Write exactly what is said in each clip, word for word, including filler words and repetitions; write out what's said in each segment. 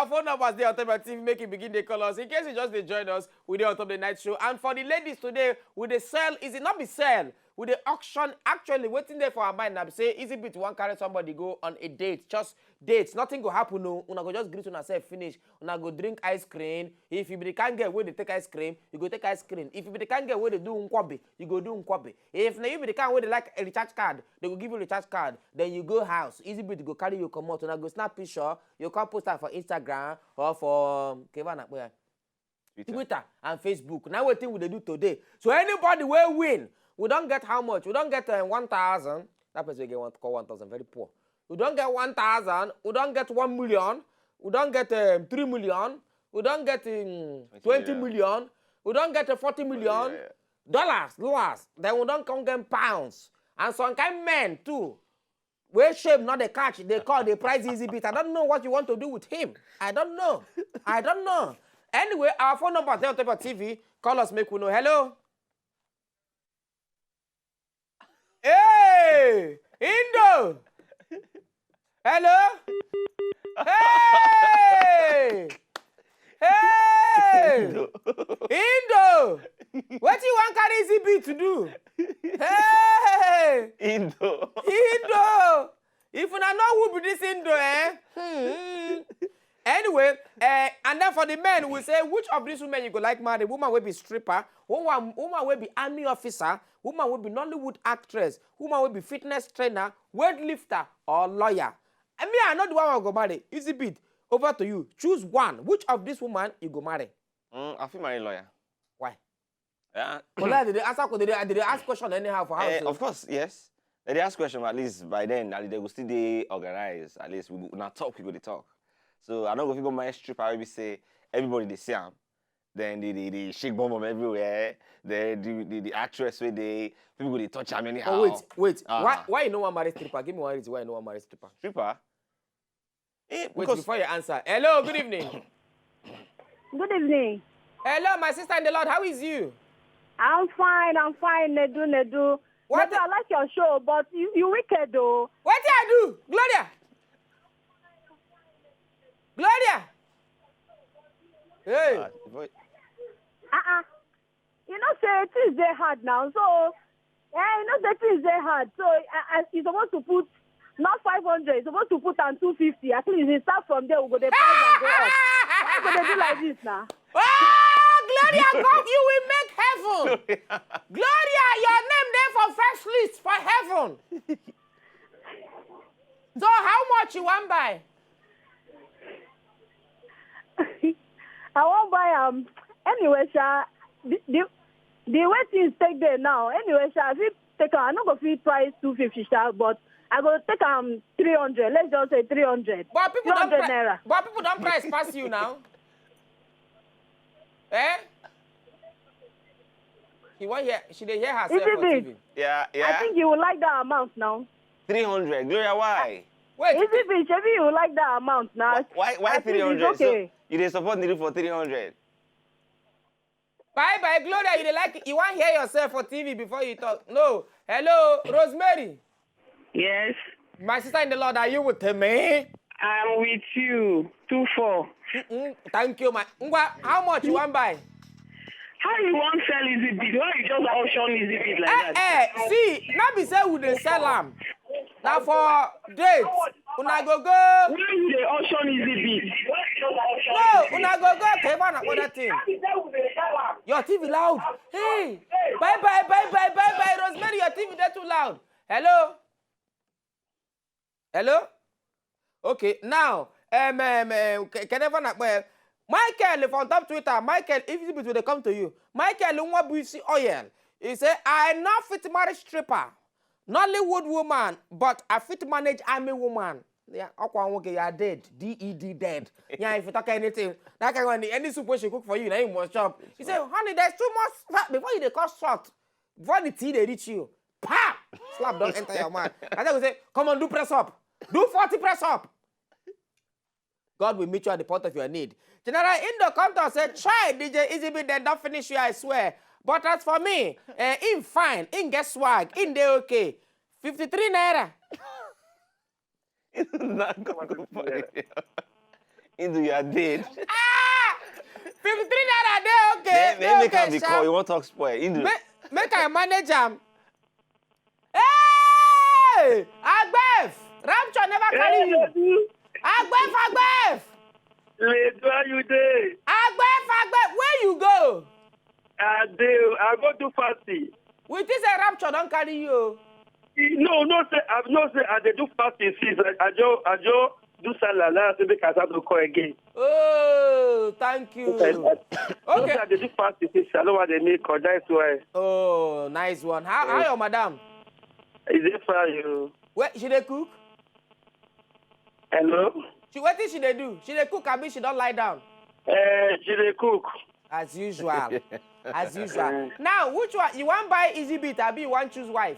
Our phone numbers dey on top of T V, make you begin dey call us. In case you just dey join us, we dey on top the night show. And for the ladies today, we dey sell, is it not be sell? We dey auction. Actually, wetin dey for our mind na be say Easy Beat wan carry somebody go on a date. Just dates, nothing go happen o. Una go just greet una sef finish. Una go drink ice cream. If you be the kind girl wey dey take ice cream, you go take ice cream. If you be the kind girl wey dey do nkwobi, you go do nkwobi. If na you be the kind wey dey like a recharge card, they go give you recharge card. Then you go house. Easy Beat go carry you comot. Una go snap picture. You come post am for Instagram or for um, Kevin Akpoya. Twitter and Facebook. Na wetin we dey do today. So anybody wey win, we don get how much? We don get um, one thousand. That person wey get one call one thousand, very poor. We don get one thousand. We don get one million. We don get um, three million. We don get um, twenty million. We don get uh, forty million dollars, dollars. Then we don come get pounds. And some kind men too. Wey shame not the catch, they call the price Easy Beat. I don't know what you want to do with him. I don't know. I don't know. Anyway, our phone number there on top of T V. Call us, make we know. Hello. Hey, Indo. Hello. Hey. Hey. Indo. Wetin you wan carry Easy Beat to do? Hey. Indo. Indo. If una know who be this Indo, eh? Hmm. Anyway, uh, and then for the men, we say which of these women you go like marry? Woman will be stripper, woman, woman will be army officer, woman will be Nollywood actress, woman will be fitness trainer, weightlifter, or lawyer. And me, I know the one I go marry. Easy Beat. Over to you. Choose one. Which of these woman you go marry? Mm, I feel my lawyer. Why? Yeah. Well, they dey ask, they dey, they dey ask question anyhow for house. Eh, So. Of course, yes. They dey ask question, but at least by then, at least they go still dey organized. At least we go, na talk, we go dey talk. So I no go fit go marry stripper wey be say everybody dey see am. Then they dey dey shake bum bum everywhere. Then the the, the actress wey dey people go dey touch am anyhow. But wait, wait. Ah. Why, why you no wan marry stripper? Give me one reason why you no wan marry stripper. Stripper? Eh, Wait because before you answer. Hello, good evening. Good evening. Hello, my sister in the Lord. How is you? I'm fine, I'm fine, Nedu, Nedu. What Nedu, I like your show, but you, you wicked though. Wetin I do? Gloria. Gloria. Hey. Ah, boy, Uh-uh. You know, say things dey hard now, so eh, you know, say things dey hard. So I, I, you're supposed to put not five hundred, you're supposed to put on two fifty. At least it start from there, we go the price and go up. Why you gonna do like this now? Oh, Gloria, God, you will make heaven. Gloria, your name there for first list for heaven. So how much you want buy? I won't buy um anyway, sha. The, the, the way things take there now, anyway, sha. If take am, I no go fit price two fifty, sha, but I go take am three hundred. Let's just say three hundred. But people don't Three hundred pri- naira. But people don't price pass you now. Eh? He want hear. She dey hear herself Easy for Beat. T V. Yeah, I yeah. think you will like that amount now. Three hundred. Gloria, why? Wait. Easy Beat, maybe you will like that amount now. Why, why, why I think it's three hundred? So okay. You dey support Nedu for three hundred. Bye bye, Gloria. You dey like you want hear yourself for T V before you talk. No. Hello, Rosemary. Yes, My sister in the Lord, are you with me? I'm with you. Two four. Mm-mm. Thank you, my. Ngwa, how much you want buy? How you wan sell Easy Beat? Why you just auction Easy Beat like Eh, that? eh, see, not be say we dey sell am. Na for date. Una go go. Why you dey auction Easy Beat? No, una go go. Okay, man, another thing. Your T V loud. Hey, bye bye bye bye bye bye. Rosemary, your T V dey too loud. Hello. Hello. Okay, now, um, um, um, Ke- Kenneth Van Akpe, Michael from top Twitter. Michael, if you dey come to you, Michael Nwabuisi Oil. He say, I no fit marry stripper, Nollywood woman, but I fit manage army woman. Yeah, Okwa Nwoke, you are dead. D E D dead. Yeah, if you talk anything, that kind of any soup wey she cook for you, now you must chop. He say, honey, there's too much fat before you dey cut short. Before the tea dey reach you, pa! Slap don enter your mouth. I tell you say, come on, do press up. Do forty press up. God will meet you at the point of your need. General Indo come to us say, chai, D J Easy Beat, dem don finish you, I swear. But as for me, eh, him fine, him get swag, him dey okay. Fifty-three naira. Not good for you. Indu, you are dead. Ah! Fifty-three naira dey okay. Then Dey then make okay, am be sha. Call. You wan talk spoil. Indu. Make, make I manage am. Hey! Agbef! Rapture never carry you. Agbef, Agbef! Ledu, how you dey? Agbef, Agbef, where you go? I dey. I go do fasting. We think say rapture don carry you o. No, no say I no say I dey do fasting since I, I just I just do sallah now. Say make I start to call again. Oh, thank you. No say Okay. I dey do fasting since I no wan dey make call. That's why. Oh, nice one. How, how your madam? Is it fine you? Where she dey cook? Hello. She wetin she dey do? She dey cook abi she don lie down? Uh, she dey cook. As usual. As usual. Now, which one? You wan buy Easy Beat abi you wan choose wife?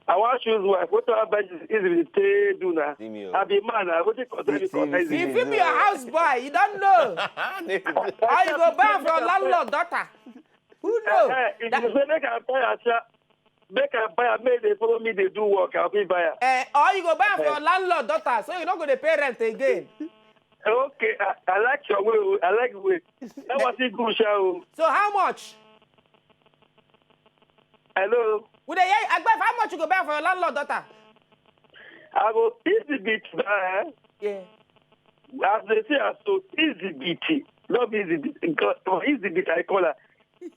I wan choose wife. What I buy is is it take do na? See me o. I be man. I wetin concern me See- see- concern see- If me. You fit be your house boy. You don't know. Or you go buy am from landlord daughter. Who know? Eh, if That- you say make I buy am, sha, make I buy am, make they follow me dey do work. I fit buy am. Eh, or you go buy am from your landlord daughter, so you no go dey pay rent again. Okay, I, I like your way. Oh. I like the way. That was it, good, sha. Oh. So how much? Hello. We dey hear Agbef, how much you go buy am for your landlord daughter? I go Easy Beat. Eh? Yeah. As they say, I so Easy Beat. Not Easy Beat. Because for Easy Beat, I call her.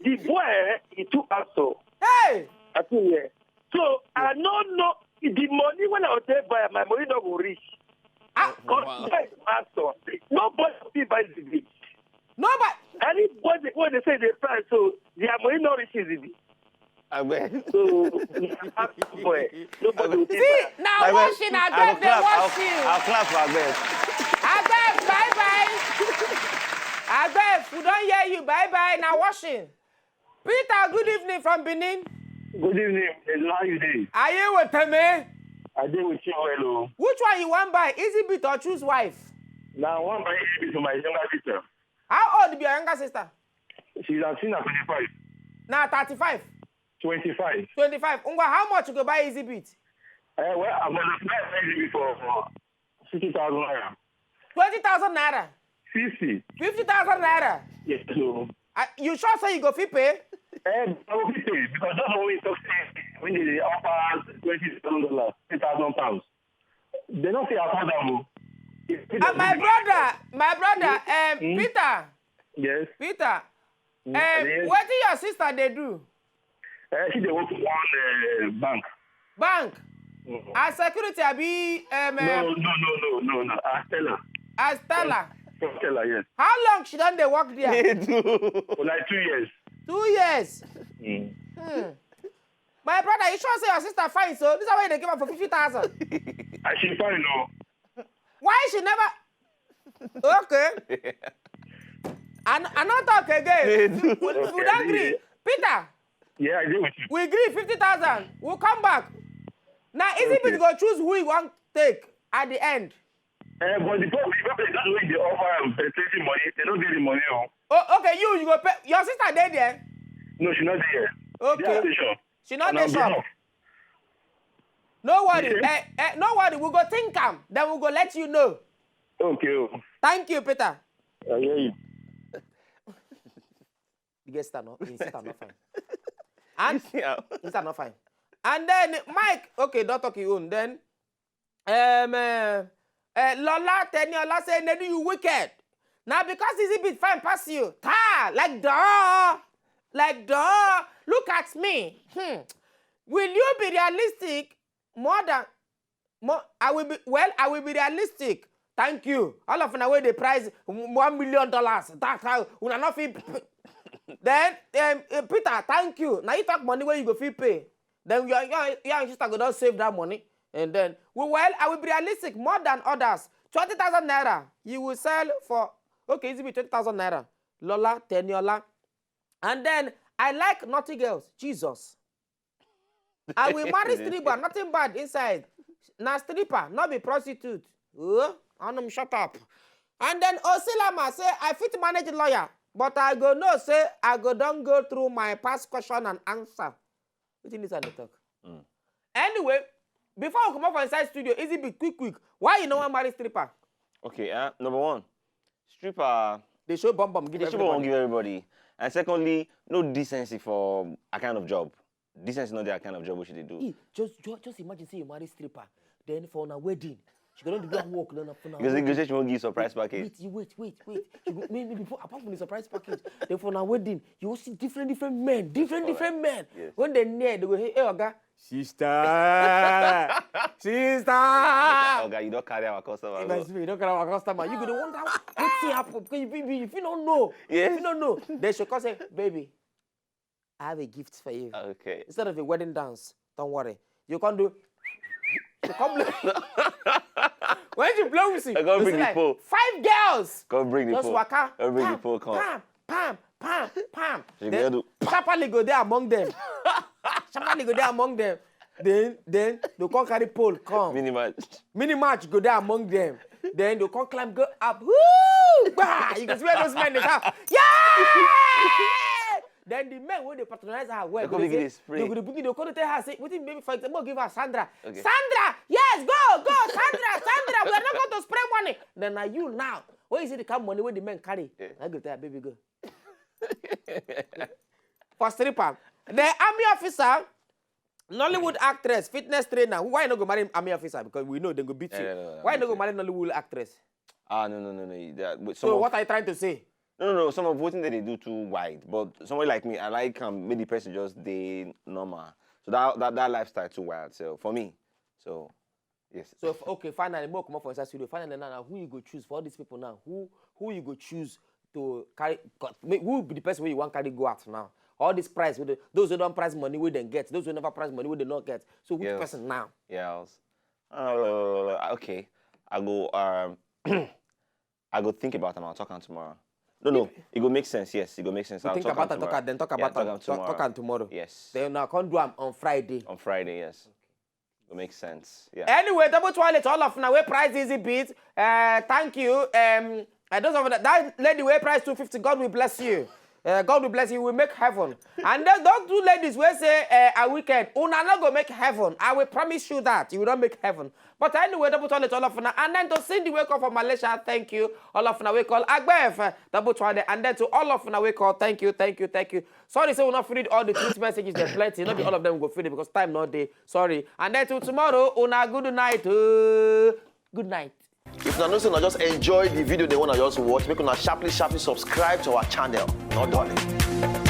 The boy, eh, he too asshole. Hey! I think yeah. So I don't know the money when I was there buy my money not go reach. Ah, Because boy is asshole. Nobody fit buy Easy Beat. nobody. Anybody when they say they price, so their money not reach Easy Beat. Agbef. So boy, nobody will See, fit buy. now watching Agbef, they watch you. I'll clap for Agbef. Agbef, bye bye. Agbef, we don't hear you. Bye bye. Now watching. Peter, good evening from Benin. Good evening. Hello, how you doing? Are you with me? I dey with you well. Oh. Which one you want buy? Easy Beat or choose wife? Now, one buy Easy Beat for my younger sister. How old be your younger sister? She's at twenty-five. Now thirty-five. Twenty-five. Twenty-five. Ngwa, how much you go buy Easy Beat? Uh, well, I'm gonna buy Easy Beat for, for sixty thousand naira. Twenty thousand naira. Fifty. Fifty thousand naira. Yes, so. Uh, you sure say you go fit pay? Eh, I will fit pay because that's what we talk say when they offer twenty thousand dollars, three thousand pounds. They don't say affordable. Uh, my brother, my brother, um, Hmm? Peter, Yes. Peter, um, Yes. What do your sister they do? Uh, she dey work for one uh, bank. Bank. Mm. As security, I be um, No, um, no, no, no, no, no. I tell her. As teller. I tell her, yes. How long she done they work there? They do. For like two years. Two years. Mm. Hmm. My brother, you sure say your sister fine? So this is why they give her for fifty thousand. And she fine, no. Why she never? Okay. I, I not talk again. We, we, we don't agree. Peter, Yeah, I agree with you. we agree fifty thousand. We'll come back. Now, Easy Beat go choose who he want take at the end. Uh, but the problem, the problem is that when they offer um, plenty money, they don't get the money. Oh. Oh, okay, you you go pay. Your sister dey there. No, she's not there. Okay. Station. She not And dey I'm shop. Off. No worry. Okay. Eh, eh, no worry. We go think am. Then we go let you know. Okay. Oh. Thank you, Peter. I hear you. The guest are not. His sister not fine. And Yeah. Is that not fine? And then Mike, okay, don't talk your own. Then, um, uh, uh, Lola Teniola say, Nedu, you wicked. Now, because Easy Beat fine pass you, ta, like duh, like duh. Look at me. Hmm. Will you be realistic more than more? I will be well. I will be realistic. Thank you. All of una wey dey price one million dollars. That's how una not fit. Then, um, uh, Peter, thank you. Now you talk money where you go fit pay. Then your your your sister go don save that money. And then, we well, I will be realistic more than others. Twenty thousand naira, you will sell for, okay, Easy Beat, twenty thousand naira. Lola Teniola. And then, I like naughty girls. Jesus. I will marry stripper, nothing bad inside. Na stripper, not be prostitute. Oh, Anum, shut up. And then Osilama say, I fit manage lawyer, but I go know say I go don go through my past question and answer. Wetin this one dey talk? Mm. Anyway, before we come up for inside studio, Easy Beat, quick, quick. Why you no wan marry stripper? Okay, uh, number one, stripper. They show bum bum give The stripper won't everybody. Give everybody. And secondly, no decency for a kind of job. Decency not their kind of job which they do. Hey, just, just just imagine say you marry stripper, then for una wedding she go don do that work then for una Because they wedding. Say she won't give surprise package. Wait, you wait, wait, wait. You go, maybe before apart from the surprise package, then for una wedding, you will see different different men, different different men. Yes. When they near, they go, hey, hey, oga, sister, sister. Oh God, you don't carry our customer. If Go. I see you don't carry our customer, you go to wonder what thing happen because you, you, you don't know. Yes. You don't know. Then she come say, baby, I have a gift for you. Okay. Instead of a wedding dance, don't worry. You can do. You come blow. When you blow whistle, I go you bring see the like pole. Five girls. Go bring the Just pole. Waka. Go bring the Pam, pole. Come. Pam, pam, pam, pam. You Then go do- sharply go there among them. Sharply go there among them. Then, then they come carry pole come. Minimal. Mini match go there among them. Then they come climb go up. Woo! Bah! You can see where those men they shout. Yeah! Then the men when they patronize her well, They go go dey begin say- dey spray. They go dey begin. They go dey tell her say, wetin baby for example give her Sandra. Okay. Sandra, yes, go, go, Sandra, Sandra. We are not going to spray money. Then now you now, when you see the kind of money wey the men carry, Yeah. I go tell her, baby go. For stripper, the army officer, Nollywood actress, fitness trainer. Why you no go marry army officer? Because we know they go beat you. Yeah, no, no, no, Why you no no, go marry Nollywood actress? Ah, no, no, no, no. That, but So some of- what are you trying to say? No, no, no. Some of what they do too wide, but somebody like me, I like um, make the person just dey normal. So that that, that lifestyle too wild. So for me, so yes. So if, okay, finally, more come up for inside studio. Finally, now, now who you go choose for all these people now? Who who you go choose to carry? Who be the person where you want carry go out now? All this price, wey dey- those who don't price money, we then get. Those who never price money, we they not get. So which Yes. Person now? Yeah. I was, uh, okay. I go. Um, I go think about them. I'll talk on tomorrow. No, no. It go make sense. Yes, it go make sense. I'll Think talk about am it, talk tomorrow. am, then talk Yeah, about talk am, am talk, tomorrow. Talk am tomorrow. Yes. Then now come do am on Friday. On Friday, yes. It makes sense. Yeah. Anyway, double toilet, all of now we price easy beat. Uh, thank you. Um, and those of that, that lady we price two fifty. God will bless you. Uh, God will bless you. You will make heaven. And those, those two ladies will say uh, a weekend. Una not go make heaven. I will promise you that you will not make heaven. But anyway, double toilet, all of now. And then to sing the wake up for Malaysia, thank you. All of now we call Agbef, uh, double toilet. And then to all of now we call, thank you, thank you, thank you. Sorry, say we not read all the tweet messages. There's plenty. Not be all of them go feed it because time not day. Sorry. And then till tomorrow, una good night. Uh, good night. If una know say una just enjoy the video they wanna just watch, make una sharply sharply subscribe to our channel. Not darling.